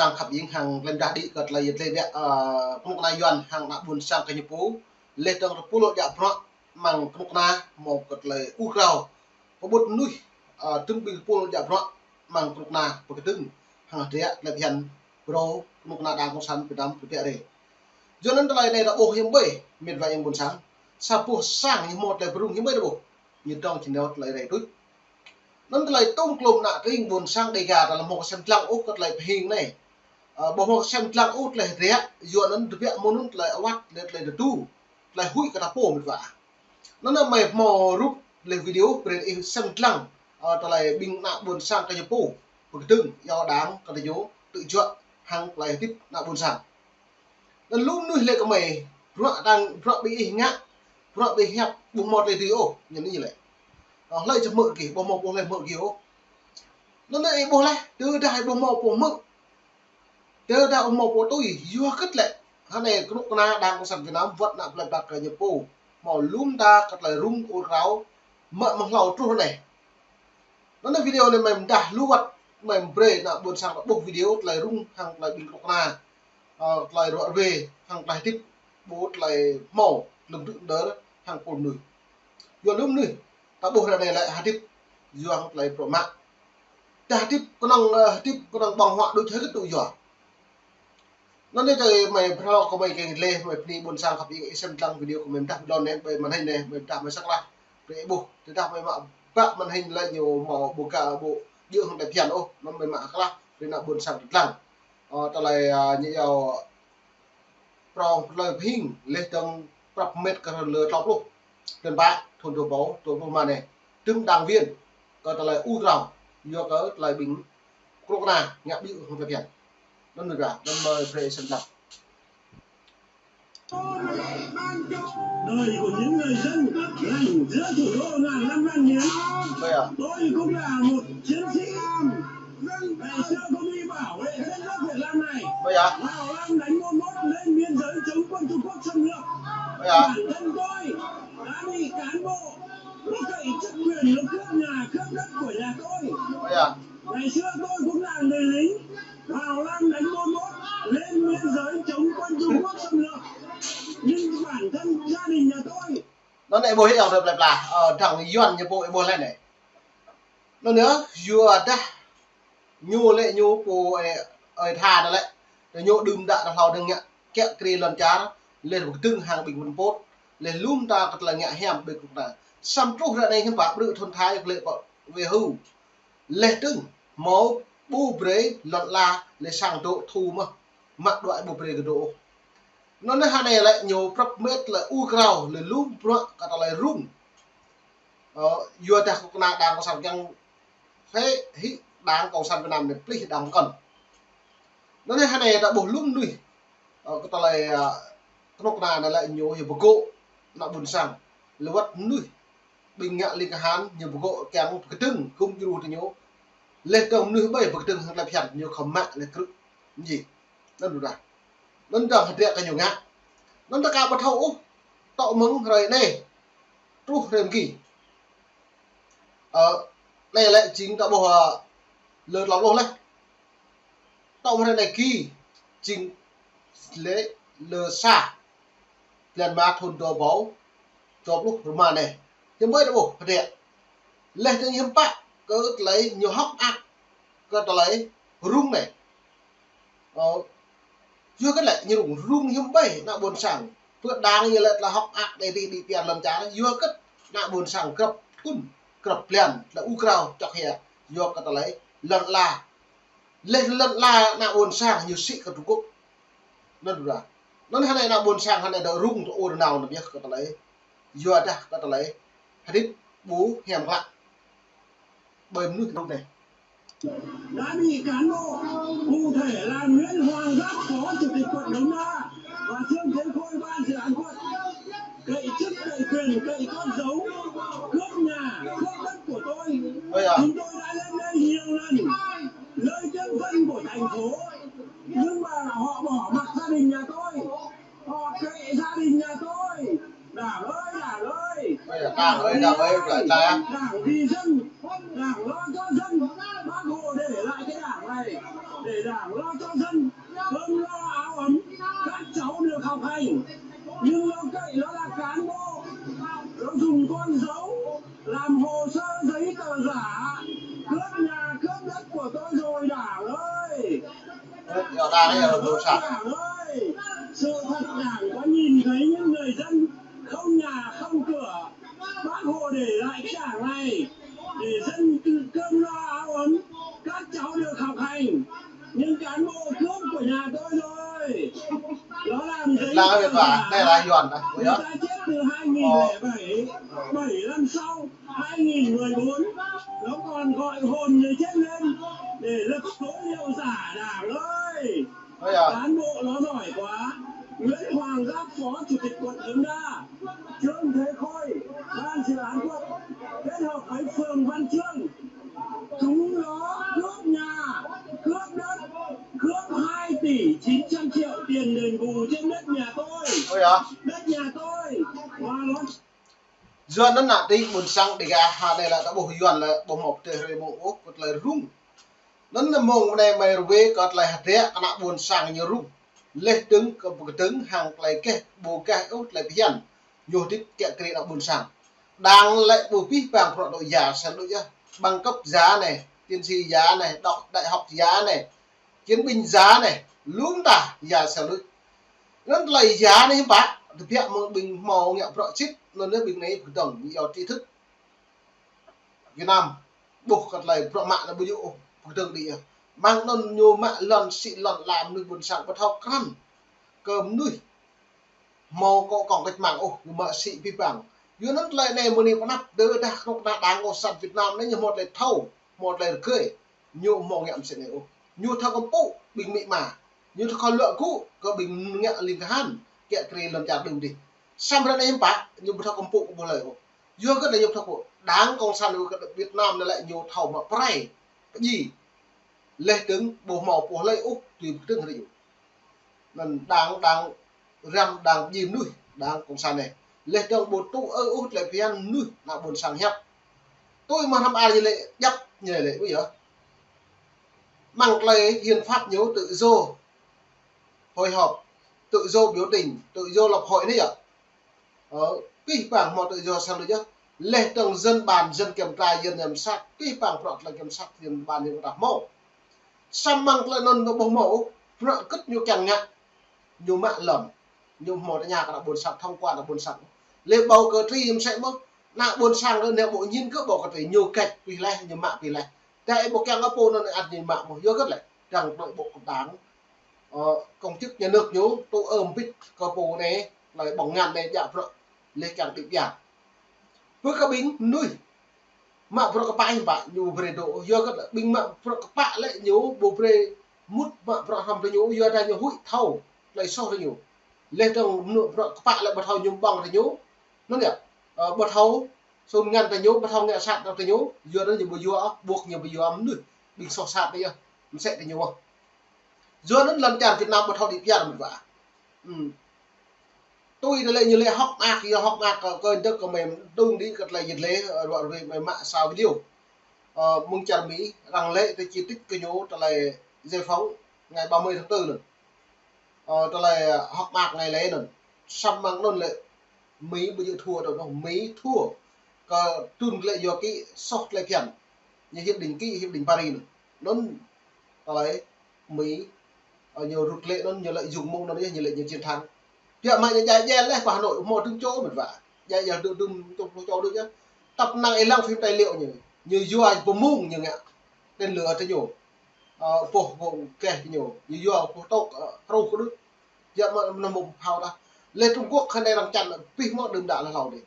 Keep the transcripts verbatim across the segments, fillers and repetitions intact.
Sang khăp ing hăng lĕ dah đĭ kơ tơlơi yơh tơlơi biă, ơ, kơnuk kơna Yuan hăng ană ƀôn sang kơ ñu pô, lĕ dơ̆ng rơpul lŏ jak bruă amăng kơnuk kơna hmâo kơ tơlơi ur krao. Pơƀut mơnuih, ơ, tơm ƀing rơpul lŏ jak bruă amăng kơnuk kơna pơkơdơ̆ng hăng hơdră tơlơi phiăn brô kơnuk kơna Đảng Cộng sản Việt Nam pơbiă rai. Yua anŭn tơlơi anai ta ƀuh hiư̆m ƀơi, mĕt wa ayŏng ƀôn sang. Sa boh sang ñu hmâo tơlơi pơrŭng hiư̆m ƀơi ta ƀuh. Ñu dŏng či nao tơlơi rai tuč. Anŭn tơlơi tŭm klôm ană tring ƀôn sang Dega ta lăm hmâo kơsem dlăng ôh kơ tơlơi pơhing anai. Ơ, ƀu hmâo kơsem dlăng ôh tơlơi hơdră, yua anŭn tơbiă mơ̆ng anŭn tơlơi awăt, lĕ tơlơi tơdu, tơlơi huĭ kơ ta pô mĕt wa. Anŭn anai mơi hmâo rup lĕ video brơi ih sem dlăng, ơ, tơlơi ƀing ană ƀôn sang kơ ñu pô, pơkơdơ̆ng, iâu Đảng kơ ñu tŭ juă hăng tơlơi hơdip ană ƀôn sang. Anŭn lu mơnuih lĕ kơ mơi, bruă đang, bruă ƀing ih ngă, bruă ƀing ih hiăp, ƀu hmâo tơlơi dưi ôh, ñu anai lĕ. Ơ, hlơi či hmư̆ gih, ƀu hmâo pô hlơi hmư̆ gih ôh. Anŭn anai ih ƀuh laih, tơdah ih ƀu hmâo pô hmư̆, tơdah ƀu hmâo pô tui, yua hơget lĕ. Hơnai kơnuk kơna Đảng Cộng sản Việt Nam wơ̆t ană plơi pla kơ ñu pô, hmâo lŏm ta kơ tơlơi rŭng ur krao, mă mơ̆ng hlâo truh anai. Anŭn anai video anai mơi mơdah lu wơ̆t, mơi brơi ană ƀôn sang ta ƀuh video tơlơi rŭng hăng tơlơi ƀing kơnuk kơna, ơ, tơlơi ruă ruê hăng tơlơi hơdip, ƀu tơlơi hmâo lŏm tŭ đơr hăng pô mơnuih. Yua lu mơnuih ta ƀuh ră anai lĕ hơdip yua hăng tơlơi prŏ mă. Tơdah hơdip kơnơ̆ng, ơ, hơdip kơnơ̆ng ƀơ̆ng huă đôč hơget tŭ yua. Anŭn anai tơlơi mơi phrâo kơ mơi kiăng lĕ, mơi bơni ƀôn sang khăp ing ih sem dlăng video kơ mơi mơdah ƀơi lŏn anai, ƀơi màn hình anai, mơi mơdah mơi sa klah. Brơi ih ƀuh, tơdah mơi mă ƀă màn hình lĕ ñu hmâo ƀu ka ƀu djơ̆ hăng tơlơi phiăn ôh, anŭn mơi mă klah, brơi ană ƀôn sang dlăng. Ơ, tơlơi, ơ, ñu iâu prŏng tơlơi pơhing, lĕ dơ̆ng prăp mĕt kơ lơ tlâo pluh. Blan pă, thun dua rơbâo dua pluh rơma anai. Tơm đảng viên, kơ tơlơi ur krao, yua kơ tơlơi ƀing kơnuk kơna, ngă ƀiă hăng tơlơi phiăn. Anŭn anai, anŭn mơi brơi sem dlăng. Đời của những người dân lành giữa thủ đô ngàn năm văn hiến. Tôi cũng là một chiến sĩ. Ngày xưa tôi đi bảo vệ đất nước Việt Nam này. Vào Lăng đánh bốn mốt lên biên giới chống quân Trung Quốc xâm lược. Bản thân tôi đã bị cán bộ nó cậy chức quyền, nó cướp nhà, cướp đất của nhà tôi. Ngày xưa tôi cũng là người lính vào Lăng đánh bốn mốt lên biên giới chống quân Trung Quốc xâm lược. Nhưng bản thân gia đình nhà tôi. Anŭn anai ih ƀuh ayŏng adơi plơi pla, ơ, dơ̆ng Yuan ñu pô ih ƀuh laih anai. Anŭn anai, yua dah ñu lĕ ñu pô, ơ, ơi tha anŭn lĕ. Tơ ñu đưm đă ta hlâo dơ̆ng ngă kiă kriê lŏn čar, lĕ pơkơdơ̆ng hăng ƀing Pol Pot, lĕ lŏm ta kơ tơlơi ngă hiam ƀing kơnuk kơna. Samơ̆ truh ră anai hiư̆m pă ƀrư̆ thun Thái lĕ pơ wê hư̆. Lĕ dơ̆ng hmâo ƀu brơi lŏn ala lĕ sang dŏ thu mơ̆, mă đuaĭ ƀu brơi kơ dŏ. Anŭn anai hơnai lĕ ñu prăp mĕt lĕ ur krao lĕ lŏm bruă kơ tơlơi rŭng. Ơ, yua dah kơnuk kơna Đảng Cộng sản kiăng phê hĭ Đảng Cộng sản Việt Nam anai plih Đảng pơkŏn. Anŭn anai hơnai ta ƀuh lŏm mơnuih, ơ, kơ tơlơi, ơ, kơnuk kơna anai lĕ ñu hyu pơgŏ ană ƀôn sang. Lĕ wơ̆t mơnuih ƀing ngă ling kơhan ñu pơgŏ kiăng pơkơdơ̆ng gum djru tơ ñu. Lĕ dơ̆ng mơnuih ƀai pơkơdơ̆ng hăng tơlơi phiăn ñu khŏm mă lĕ krư̆ mơji. Anŭn ƀu dah. Anŭn dơ̆ng hơdră kơ ñu ngă. Anŭn ta ka ƀu thâo ôh. Tŏ mơ̆ng hrơi anai truh hrơi mơgi. Ơ, anai lĕ jing ta ƀuh, ơ, lơ tlâo pluh laih. Tŏ mơ̆ng hrơi anai ki jing lĕ lơ sa blan ma thun dua rơbâo dua pluh rơma anai. Hiư̆m ƀơi ta ƀuh hơdră. Lĕ dơ̆ng hiư̆m pă kơ tơlơi ñu hơ̆k mơak kơ tơlơi rŭng anai. Ơ, yua hơget lĕ ñu rŭng, rŭng hiư̆m ƀơi ană ƀôn sang. Pơ đang ñu lĕ tơlơi hơ̆k mơak đe đĭ đĭ pian lŏn čar. Yua hơget ană ƀôn sang grăp thun, grăp blan, tơlơi ur krao čŏk hia. Yua kơ tơlơi lŏn ala. Lĕ lŏn ala ană ƀôn sang ñu sĭ kơ Trung Quốc. Anŭn ƀu dah. Anŭn hơnai ană ƀôn sang hơnai dŏ rŭng dŏ ur nao anŭn biă kơ tơlơi. Yua dah kơ tơlơi hơdip ƀu hiam klă. Ƀơi mơnuih rŭng anai. Đã bị cán bộ, cụ thể là Nguyễn Hoàng Giáp, Phó Chủ tịch quận Đống Đa và Trương Thế Khôi, Ban治an quận, cậy chức, cậy quyền, cậy con dấu, cướp nhà, cướp đất của tôi. Ôi à. Chúng tôi đã lên đây nhiều lần, lấy tiếng dân của thành phố, nhưng mà họ bỏ mặc gia đình nhà tôi, họ cậy gia đình nhà tôi. Đảng ơi, Đảng ơi. Ôi à, Đảng ơi, Đảng ơi, Đảng ơi. Đảng vì dân, Đảng lo cho dân. Bác Hồ để lại cái Đảng này để Đảng lo cho dân. Học hành, nhưng nó cậy nó là cán bộ, nó dùng con dấu làm hồ sơ giấy tờ giả, cướp nhà cướp đất của tôi rồi Đảng ơi. Đảng ơi, sự thật Đảng có nhìn thấy những người dân không nhà không cửa, Bác Hồ để lại cái Đảng này để dân tự cơm no áo ấm, các cháu được học hành. Nhưng cán bộ cướp của nhà tôi rồi. Nó làm giấy tờ giả. Người ta chết từ hai nghìn lẻ bảy, bảy năm sau, hai nghìn mười bốn. Nó còn gọi hồn người chết lên để lập số liệu giả Đảng ơi. Cán bộ nó giỏi quá. Nguyễn Hoàng Giáp, Phó Chủ tịch quận Đống Đa, Trương Thế Khôi, Ban Dự án quận, kết hợp với Phường Văn Chương, chúng nó cướp nhà, cướp đất, cướp hai tỷ chín trăm triệu tiền đền bù trên đất nhà tôi. Đất nhà tôi. Mà nó Yuan anŭn nă tĭng ƀôn sang Dega ha đe la ta ƀuh Yuan la ƀuh mơ̆ tơhrê mơ̆ ôh kơ tơlơi rŭng. Anŭn nă mơ̆ng mơnai mai rơwe kơ tơlơi hơdră kơ ană ƀôn sang ñu rŭng. Leh tơ̆ng kơ pơkơdơ̆ng hăng tơlơi keh ƀu keh ôh tơlơi phiăn. Ñu hơdip kiă kriê ană ƀôn sang. Đang lĕ ƀu pih pang prŏ dŏ ya sa đôč yơh. Bằng cấp ya neh, tiến sĩ ya neh, đọc đại học ya neh. Chiến binh ya neh, lŭm tah ya sa đôč. Anŭn tơlơi ya neh hiư̆m pă, tơbiă mơ̆ng ƀing hmâo ngă prŏ sĭt, anŭn yơh ƀing anai pơkơdơ̆ng, yua tri thức. Việt Nam, ƀuh kơ tơlơi prŏ mă anai ƀu djơ̆ ôh, pơkơdơ̆ng đĭ yơh. Mơ̆ng anŭn ñu mă lŏn sĭ lŏn la mơnuih ƀôn sang ƀu thâo krăn. Kơ mơnuih hmâo kơ kông cách mạng ôh, ñu mă sĭ pih pang. Yua anŭn tơlơi anai mơ̆ng anai pơnăp, tơdah kơnuk kơna Đảng Cộng sản Việt Nam anai ñu hmâo tơlơi thâo, hmâo tơlơi rơgơi. Ñu hmâo ngă mơsĕ anai ôh. Ñu thâo kơmpŭ ƀing amĭ ama. Ñu thâo khŏm luă gŭ kơ ƀing ngă ling kahan, kiă kriê lŏn čar đưm dih. Samơ̆ ră anai hiư̆m pă, ñu ƀu thâo kơmpŭ kơ ƀuh hlơi ôh. Yua hơget lĕ ñu ƀu thâo kơmpŭ. Đảng Cộng sản Việt Nam anai lĕ ñu thâo mă pơrai, pơjing. Leh tơ̆ng ƀu hmâo pô hlơi ôh, tui pơkơdơ̆ng rĭ ñu. Anŭn đảng, đảng răm, đảng pơjing mơnuih, đảng Cộng sản anai. Leh tơ̆ng ƀu tŭ ư ôh tơlơi phiăn mơnuih, ană ƀôn sang hiăp. Tui mơ̆ng hrăm ar ñu lĕ djăp ñu lĕ, ƀu yơh. Mơ̆ng tơlơi hiến pháp ñu tự do hội họp, tự do biểu tình, tự do lập hội anai yơh. Ơ, pih pang hmâo tự do sa đôč yơh. Leh tơ̆ng dân bàn, dân kiểm tra, dân giám sát, pih pang prŏ tơlơi kiểm sát, dân bàn, dân kiểm tra hmâo. Samơ̆ mơ̆ng tơlơi anŭn ƀu hmâo, prŏ kơ̆t ñu kiăng ngă. Ñu mă lŏn. Ñu hmâo tơña kơ ană ƀôn sang, thông qua ană ƀôn sang. Leh bầu cử tri mơsĕ mơ̆n. Ană ƀôn sang kơ anai ƀu ñin kơ bầu cử tri ñu kĕč pih leh, ñu mă pih leh. Tơdah ƀu kiăng ôh pô anŭn ăt ñu mă mơ̆n. Yua hơget lĕ. Đang nội bộ của đảng, ơ, công chức nhà nước ñu, tŭ ư mbĭt kơ pô anai, tơlơi ƀơ̆ng ngăn anai djă prŏ. Leh kiăng đĭ biă. Pơ kơ ƀing mơnuih. Mă prŏ kơpă hiư̆m pă ñu ƀu brơi dŏ, yua hơget lĕ ƀing mă prŏ kơpă lĕ ñu ƀu brơi mŭt mă prŏ hrŏm tơ ñu, yua dah ñu huĭ thâo tơlơi soh tơ ñu. Leh tơ̆ng mơnuih prŏ kơpă lĕ ƀu thâo ñu ƀơ̆ng tơ ñu. Anŭn yơh, ơ, ƀu thâo sun ngăn tơ ñu, ƀu thâo ngă sat tơ ñu, yua anŭn ñu ƀu yua, ƀuh ñu ƀu yua mơnuih ƀing soh sat anai yơh, mơsĕ tơ ñu. Yua anŭn lŏn čar Việt Nam ƀu thâo đĭ biă mơ̆n wa. Ưm. Tui tơlơi ñu lĕ hŏk mơak, yua hŏk mơak kơ, kơ dơ̆ng kơ mơ̆ng đung đĭ kơ tơlơi ñu lĕ, ơ, ruă ruai mơ̆ng mă sa video. Ơ, mơ̆ng čar Mi, arăng lĕ tơ chi tiết kơ ñu tơlơi giải phóng ngày ba mươi tháng tư anŭn. Ơ, tơlơi hŏk mơak ngày lễ anŭn. Samơ̆ mơ̆ng anŭn lĕ Mi ƀu djơ̆ thua dŏ anŭn, Mi thua. Kơ trŭn lĕ yua kơ soh tơlơi phiăn. Ñu hiệp định ký, hiệp định Paris anŭn. Anŭn tơlơi Mi, ơ, ñu rŭt lĕ anŭn, ñu lợi dụng mơ̆ng anŭn yơh, ñu lĕ ñu chiến thắng. Biă mă ñu djai djel leh pơ Hà Nội, hmâo dŭm čô mơ̆n wa. Djai djel dŭm, dŭm, dŭm čô đôč yơh. Tơpă năng ih lăng phim tài liệu ñu. Ñu yua pơmŭng ñu ngă. Tên lửa tơ ñu. Ơ, pô gông keh ñu. Ñu yua pô tŏk, ơ, kru kơ đôč. Yua mơ̆ anŭn mơ̆ phao dah. Leh Trung Quốc hơnai arăng čan pih mơ̆ đưm đă leh hlâo dih.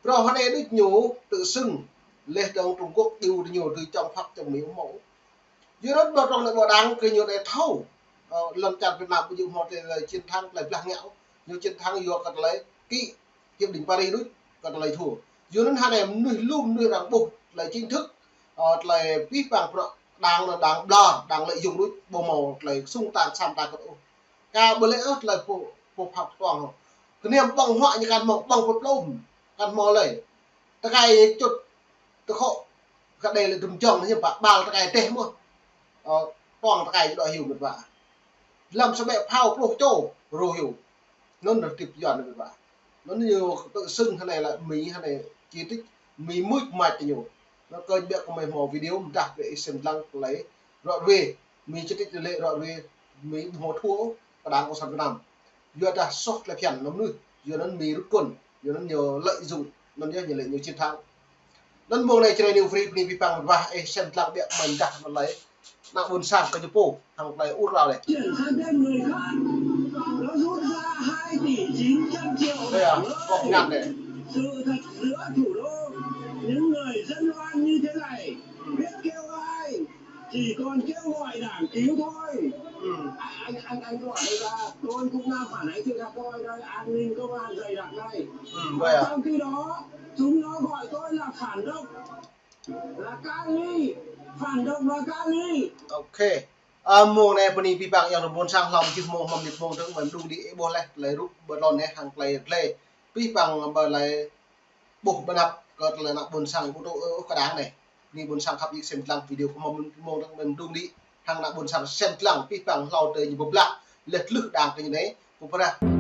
Prŏ hơnai đôč ñu tự xưng. Leh dơ̆ng Trung Quốc iâu tơ ñu tui chống Pháp chống Mỹ ủng hộ. Yua anŭn ƀu trŏng anai ƀu đang kơ ñu anai thâo. Ơ, lŏn čar Việt Nam ƀu djơ̆ hmâo tơlơi chiến thắng tơlơi blah ngă. Ñu chiến thắng yua kơ tơlơi ký hiệp định Paris đôč, kơ tơlơi thua. Yua anŭn hơnai mơnuih lŭm mơnuih arăng ƀuh tơlơi chính thức, ơ, tơlơi pih pang prŏ đang anŭn đang ƀlŏr, đang lợi dụng đôč, ƀu hmâo tơlơi sung tan sam ta kơ ôh. Ka ƀu lĕ ôh tơlơi pô, pô phao tuang ôh. Kơnăm ƀơ̆ng huă ñu kăn hmâo ƀơ̆ng pơplôm, kăn hmâo lơi. Tơkai čut tơkhŏ kơ đe lĕ dŭm jŏng hiư̆m pă ƀal tơkai teh mơ̆n. Ơ, tuang tơkai dŏ hyu mơ̆n wa. Lăm sa ƀĕ phao pluh čô rô hyu. Anŭn rơdip Yuan anai ƀu ƀă. Anŭn ñu tơ̆ sưng hơnai lĕ Mi hơnai chỉ trích Mi mŭt mač ñu. Anŭn kơ ƀiă kơ mơi hmâo video mơdah brơi ih sem lăng tơlơi rŏ ruai. Mi chỉ trích lĕ rŏ ruai Mi ƀu hmâo thua kơ đảng cộng sản Việt Nam. Yua dah soh tơlơi phiăn anŭn mơnuih. Yua anŭn Mi rút quân. Yua anŭn ñu lợi dụng. Anŭn yơh ñu lĕ ñu chiến thắng. Anŭn mông anai Jrai New Free bơni abih bang mơ̆n wah, ih sem lăng ƀiă kơ mơi mơdah tơlơi ană ƀôn sang kơ ñu pô hăng tơlơi ur rao anai. Chuyển sang tên người khác, nó rút ra hai tỷ chín trăm triệu. Đây à, đồng. Có ngăn này. Sự thật giữa thủ đô, những người dân oan như thế này, biết kêu ai, chỉ còn kêu gọi đảng cứu thôi. Ừ. Anh, anh, anh, anh gọi ra, tôi cũng đang phản ánh sự thật thôi đây, an ninh công an dày đặc đây. Ừ, vậy à? Trong khi đó, chúng nó gọi tôi là phản động. Là Kali, phản động là Kali. Ok. Ơ, mông anai bơni abih bang ayŏng adơi ƀôn sang hlâo jih mông hmâo mơnit mông dơ̆ng mơi mơđung đĭ ih ƀuh laih tơlơi rup ƀơi lŏn anai hăng tơlơi glai. Abih bang ƀơi tơlơi ƀuh ƀơi anăp kơ tơlơi ană ƀôn sang ƀu tŭ ôh kơ đảng anai. Bơni ƀôn sang khăp yik sem lăng video kơ hmâo mơnit mông dơ̆ng mơi mơđung đĭ hăng ană ƀôn sang sem lăng abih bang hlâo tơ ñu pơblah laih tlưh đảng kơ ñu anai. Pơpơrah.